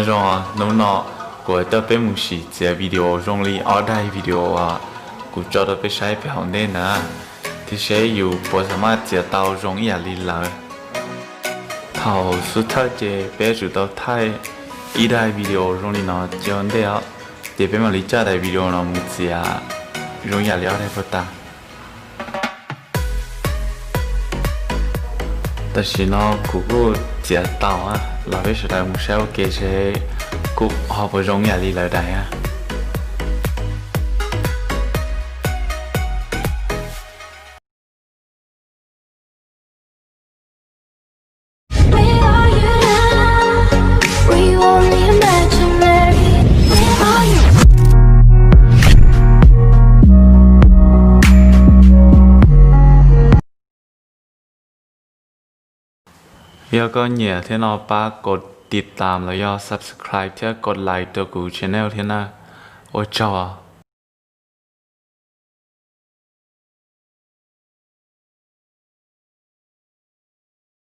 Zoo, hnub no kuv coj peb mus sim txiav video zoo li ob daim video uas kuv tso rau peb saib pem hauv ntej ntawd, thiab seb yus puas xa maj txiav tau zoo ib yam li lawv. Thaum xub thawj ces peb yuav tsum tau thaij ib daim video zoo li no cia ua ntej os, ces peb mam li coj daim video no mus txiav zoo ib yam li ob daim puag ta. Tam sim no kuv kuj txiav tau los peb sawv daws mus saib ua ke seb kuj ho puas zoo ib yam li lawv daim a. Yog koj nyiam thiab no pab kos tiv tam los yog subscribe thiab kos like rau kuv channel thiab na. Ua tsaug.